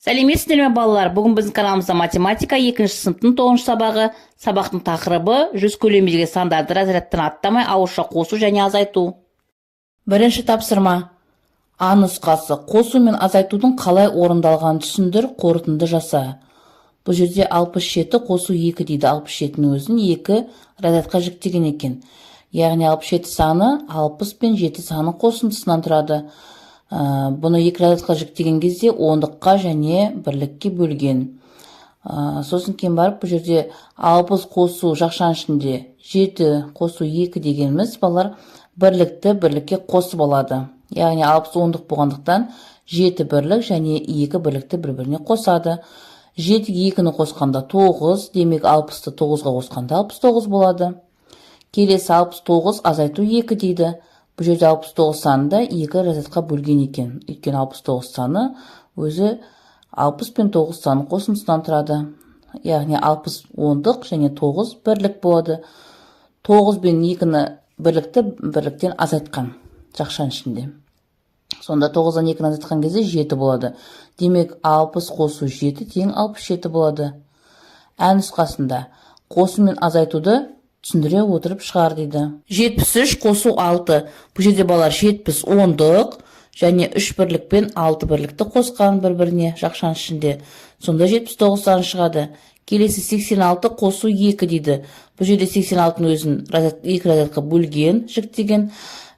Сәлеметсіздер ме, балалар! Бүгін біздің каналымызда математика, екінші сыныптың тоғызыншы сабағы. Сабақтың тақырыбы: 100 көлеміндегі сандарды разрядтан аттамай ауызша қосу және азайту. Бірінші тапсырма. А нұсқасы: қосу мен азайтудың қалай орындалғанын түсіндір, қорытынды жаса. Бұл жерде 67 қосу 2 дейді. 67-нің өзін 2 разрядқа жіктеген екен, яғни 67 саны 60 пен 7 саны қосындысынан тұрады. Бұны екі разрядқа жіктеген кезде ондыққа және бірлікке бөлген. Сосын кейін барып, бұл жерде 60 қосу жақшаның ішінде 7 қосу 2 дегеніміз, балалар, бірлікті бірлікке қосып алады, яғни 60 ондық болғандықтан, 7 бірлік және 2 бірлікті бір біріне қосады. 7-ге 2-ні қосқанда 9, демек, 60-ты 9-ға қосқанда 69 болады. Келесі 69 азайту 2 дейді. Бұл жерде 69 санын да екі разрядқа бөлген екен, өйткені 69 саны өзі 60 пен 9 саны қосындысынан тұрады, яғни 60 ондық және 9 бірлік болады. 9 пен 2-ні, бірлікті бірліктен азайтқан жақшаның ішінде. Сонда 9-дан 2-ні азайтқан кезде 7 болады. Демек, 60 қосу 7 тең 67 болады. Ә нұсқасында қосу мен азайтуды түсіндіре отырып шығар дейді. 73 қосу 6. Бұл жерде, балалар, 70 ондық және 3 бірлік пен 6 бірлікті қосқан бір біріне жақшаның ішінде. Сонда 79 саны шығады. Келесі 86 қосу 2 дейді. Бұл жерде 86-ның өзін екі разрядқа бөлген, жіктеген.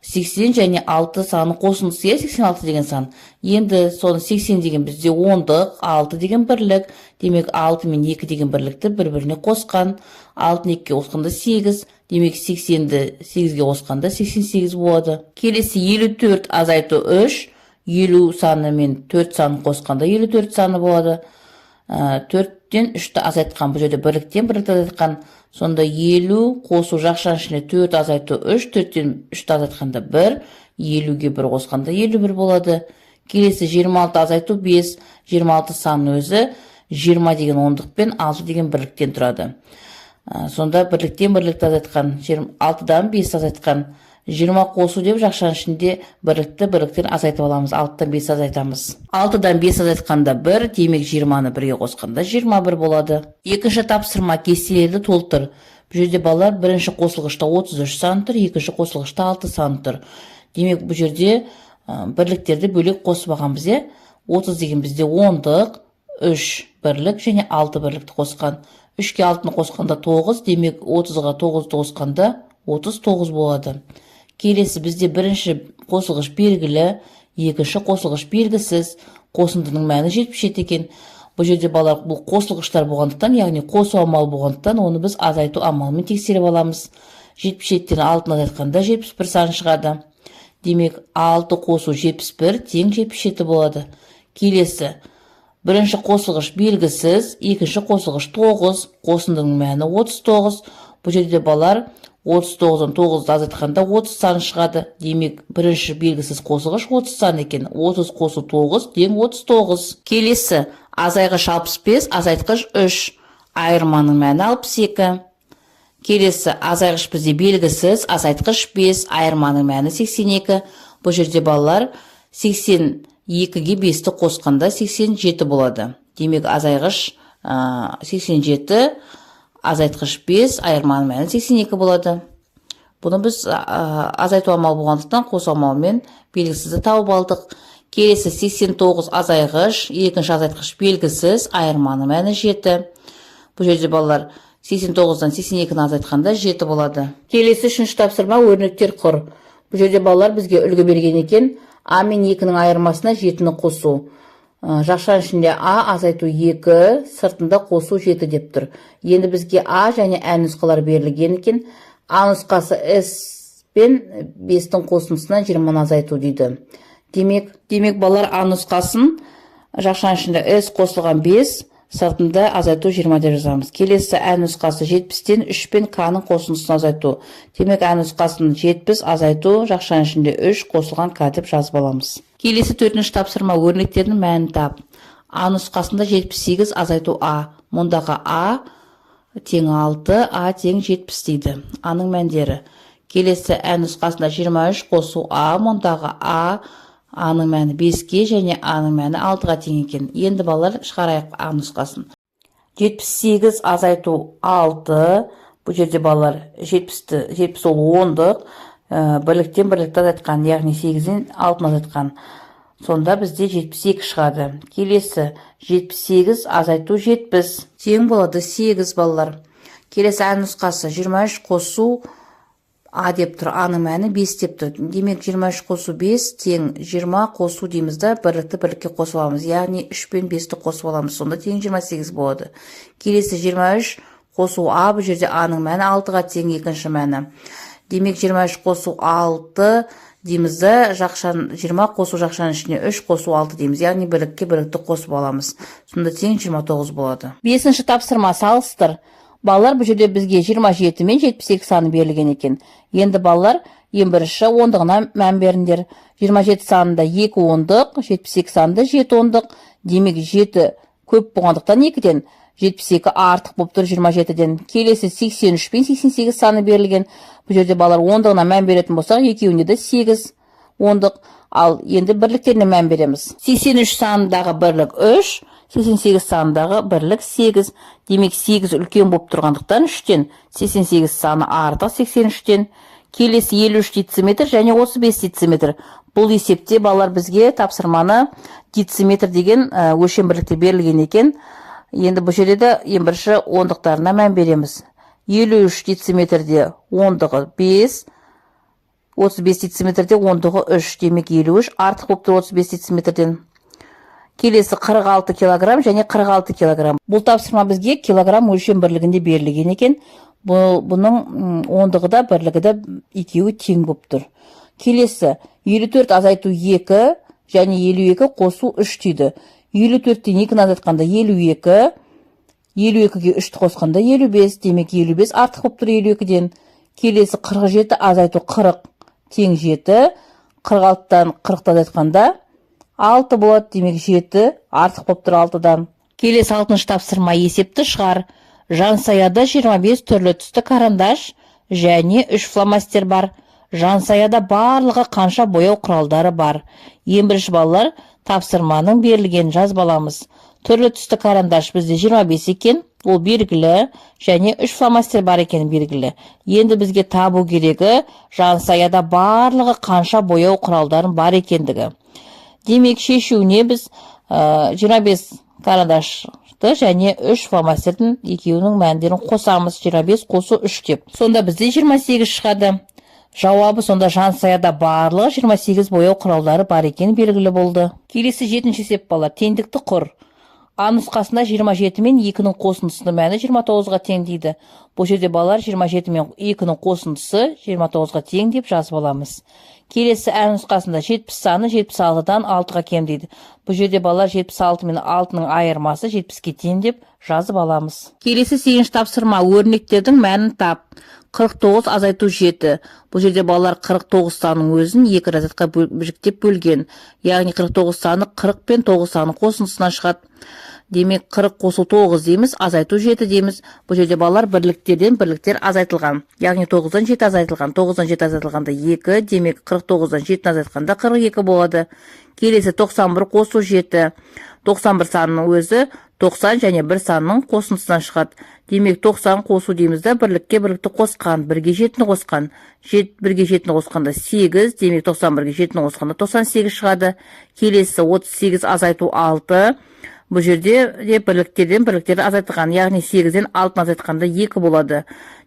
80 және 6 саны қосындысы, иә, 86 деген сан. Енді соны 80 деген бізде ондық, 6 деген бірлік. Демек, 6 мен 2 деген бірлікті бір біріне қосқан. 6-ны 2-ге қосқанда 8, демек, 80-ді 8-ге қосқанда 88 болады. Келесі 54 азайту 3. 50 саны мен 4 санын қосқанда 54 саны болады. 4-тен 3-ті азайтқан, бұл жерде бірліктен бірлікті азайтқан. Сонда 50 қосу жақшаның ішінде 4 азайту 3, 4-тен 3-ті азайтқанда 1, 50-ге 1 қосқанда 51 болады. Келесі 26 азайту 5. 26 санының өзі 20 деген ондық пен 6 деген бірліктен тұрады. Сонда бірліктен бірлікті азайтқан, 6-дан 5 азайтқан. 20 қосу деп жақшаның ішінде бірлікті бірліктен азайтып аламыз. 6-дан 5 азайтамыз. 6-дан 5 азайтқанда 1, демек, 20-ны бірге қосқанда 21 болады. Екінші тапсырма: кестелерді толтыр. Бұл жерде, балалар, бірінші қосылғышта 33 сан тұр, екінші қосылғышта 6 сан тұр. Демек, бұл жерде бірліктерді бөлек қосып алғанбыз, иә. 30 деген бізде ондық, 3 бірлік және 6 бірлікті қосқан. 3-ке 6-ны қосқанда 9, демек, 30-ға 9-ды қосқанда 39 болады. Келесі бізде бірінші қосылғыш белгілі, екінші қосылғыш белгісіз, қосындының мәні 77 екен. Бұл жерде, балалар, бұл қосылғыштар болғандықтан, яғни қосу амалы болғандықтан, оны біз азайту амалымен тексеріп аламыз. 77-тен 6-ны азайтқанда 71 сан шығады. Демек, 6 қосу 71 тең 77 болады. Келесі бірінші қосылғыш белгісіз, екінші қосылғыш 9, қосындының мәні 39. Бұл жерде, балалар, 39-дан 9-ды азайтқанда 30 сан шығады. Демек, бірінші белгісіз қосылғыш 30 сан екен. 30 қосу 9 тең 39. Келесі азайғыш 65, азайтқыш 3, айырманың мәні 62. Келесі азайғыш бізде белгісіз, азайтқыш 5, айырманың мәні 82. Бұл жерде, балалар, 82-ге 5-ті қосқанда 87 болады. Демек, азайғыш 87, азайтқыш 5, айырманың мәні 82 болады. Бұны біз азайту амалы болғандықтан, қосу амалымен белгісізді тауып алдық. Келесі 89 азайғыш, екінші азайтқыш белгісіз, айырманың мәні 7. Бұл жерде, балалар, 89-дан 82-ні азайтқанда 7 болады. Келесі үшінші тапсырма: өрнектер құр. Бұл жерде, балалар, бізге үлгі берген екен. А мен 2-нің айырмасына 7-ні қосу. Жақшаның ішінде А азайту 2, сыртында қосу 7 деп тұр. Енді бізге А және Ә нұсқалар берілген екен. А нұсқасы: С пен 5-тің қосындысынан 20-ны азайту дейді. Демек, балалар, А нұсқасын жақшаның ішінде С қосылған 5, сыртында азайту 20 деп жазамыз. Келесі Ә нұсқасы: 70-тен 3 пен К-ның қосындысын азайту. Демек, Ә нұсқасын 70 азайту жақшаның ішінде 3 қосылған К деп жазып аламыз. Келесі төртінші тапсырма: өрнектердің мәнін тап. А нұсқасында 78 азайту А. Мұндағы А тең 6, А тең 70 дейді. Аның мәндері. Келесі Ә нұсқасында 23 қосу А. Мұндағы А А-ның мәні 5-ке және А-ның мәні 6-ға тең екен. Енді, балалар, шығарайық А нұсқасын. 78 азайту 6. Бұл жерде, балалар, 70-ті, 70 ол ондық, бірліктен бірлікті азайтқан, яғни 8-ден 6-ны азайтқан. Сонда бізде 72 шығады. Келесі 78 азайту 70 тең болады 8, балалар. Келесі А нұсқасы 23 қосу А деп тұр. А-ның мәні 5 деп тұр. Демек, 23 қосу 5 тең 20 қосу дейміз да, бірлікті бірлікке қосып аламыз. Яғни 3 пен 5-ті қосып аламыз. Сонда тең 28 болады. Келесі 23 қосу А, бұл жерде А-ның мәні 6-ға тең, екінші мәні. Демек, 23 қосу 6 дейміз да, жақшан 20 қосу жақшаның ішіне 3 қосу 6 дейміз. Яғни бірлікке бірлікті қосып аламыз. Сонда тең 29 болады. Бесінші тапсырма: салыстыр. Балалар, бұл жерде бізге 27 мен 72 саны берілген екен. Енді, балалар, ең бірінші ондығына мән беріңдер. 27 санында 2 ондық, 72 санында 7 ондық. Демек, 7 көп болғандықтан 2-ден, 72 артық болып тұр 27-ден. Келесі 83 пен 88 саны берілген. Бұл жерде, балалар, ондығына мән беретін болсақ, екеуінде де 8 ондық. Ал енді бірліктеріне мән береміз. 83 санындағы бірлік 3, 88 санындағы бірлік 8. Демек, 8 үлкен болып тұрғандықтан 3-тен, 88 саны артық 83-тен. Келесі 53 дециметр және 35 дециметр. Бұл есепте, балалар, бізге тапсырманы дециметр деген өлшем бірлікте берілген екен. Енді бұл жерде де ең бірінші ондықтарына мән береміз. 53 дециметрде ондығы 5, 35 дециметрде ондығы 3. Демек, 53 артық болып тұр 35 дециметрден. Келесі 46 килограмм және 46 килограмм. Бұл тапсырма бізге килограмм өлшем бірлігінде берілген екен. Бұның ондығы да, бірлігі де екеуі тең болып тұр. Келесі 54 азайту 2 және 52 қосу 3 дейді. 54-тен 2-ні азайтқанда 52, 52-ге 3-ті қосқанда 55, демек, 55 артық болып тұр 52-ден. Келесі 47 азайту 40 тең 7, 46-тан 40-ты азайтқанда 6 болады, демек, 7 артық болып тұр 6-дан. Келесі алтыншы тапсырма: есепті шығар. Жансаяда 25 түрлі түсті карандаш және 3 фломастер бар. Жансаяда барлығы қанша бояу құралдары бар? Ең бірінші, балалар, тапсырманың берілгенін жазып аламыз. Түрлі түсті карандаш бізде 25 екен, ол белгілі, және 3 фломастер бар екені белгілі. Енді бізге табу керегі Жансаяда барлығы қанша бояу құралдарының бар екендігі. Демек, шешуіне біз 25 карандашты және 3 фломастердің екеуінің мәндерін қосамыз, 25 қосу 3 деп. Сонда бізде 28 шығады. Жауабы сонда Жансаяда барлығы 28 бояу құралдары бар екені белгілі болды. Келесі жетінші есеп, балалар, теңдікті құр. А нұсқасында 27 мен 2-нің қосындысының мәні 29-ға тең дейді. Бұл жерде, балалар, 27 мен 2-нің қосындысы 29-ға тең деп жазып аламыз. Келесі Ә нұсқасында 70 саны 76-дан 6-ға кем дейді. Бұл жерде, балалар, 76 мен 6-ның айырмасы 70-ке тең деп жазып аламыз. Келесі сегізінші тапсырма: өрнектердің мәнін тап. 49 азайту 7. Бұл жерде, балалар, 49 санның өзін екі разрядқа жіктеп бөлген. Яғни 49 саны 40 пен 9 санның қосындысынан шығады. Демек, 40 қосу 9 дейміз, азайту 7 дейміз. Бұл жерде, балалар, бірліктерден бірліктер азайтылған. Яғни 9-дан 7 азайтылған. 9-дан 7 азайтылғанда 2, демек, 49-дан 7 азайтқанда 42 болады. Келесі 91 қосу 7. 91 санының өзі 90 және 1 санның қосындысынан шығады. Демек, 90 қосу дейміз да, бірлікке бірлікті қосқан, бірге жетіні қосқан. Бірге жетіні қосқанда 8, демек, 91-ге жетіні қосқанда 98 шығады. Келесі 38 азайту 6. Бұл жерде де бірліктерден бірліктер азайтылған, яғни 8-ден 6-ны азайтқанда 2 болады.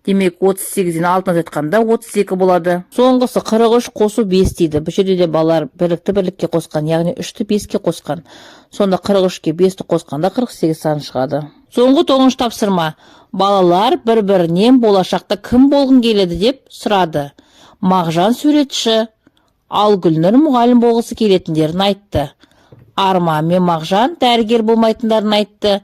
Демек, 38-ден 6-ны азайтқанда 32 болады. Соңғысы 43 қосу 5 дейді. Бұл жерде де, балалар, бірлікті бірлікке қосқан, яғни 3-ті 5-ке қосқан. Сонда 43-ке 5-ті қосқанда 48 саны шығады. Соңғы тоғызыншы тапсырма. Балалар бір-бірінен болашақта кім болғың келеді деп сұрады. Мағжан суретші, ал Гүлнұр мұғалім болғысы келетіндерін айтты. Арман мен Мағжан дәрігер болмайтындарын айтты.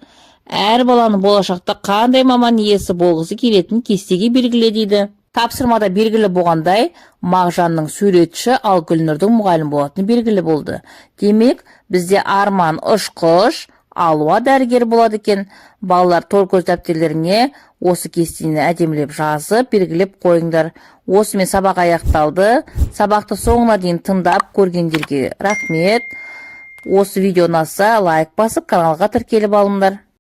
Әр баланың болашақта қандай маман иесі болғысы келетінін кестеге белгіле дейді. Тапсырмада белгілі болғандай, Мағжанның суретші, ал Гүлнұрдың мұғалім болатыны белгілі болды. Демек, бізде Арман ұшқыш, Алуа дәрігер болады екен. Балалар, торкөз дәптерлеріңе осы кестені әдемілеп жазып, белгілеп қойыңдар. Осымен сабақ аяқталды. Сабақты соңына дейін тыңдап көргендерге рахмет. Осы видео ұнаса, лайк басып, каналға тіркеліп алыңдар.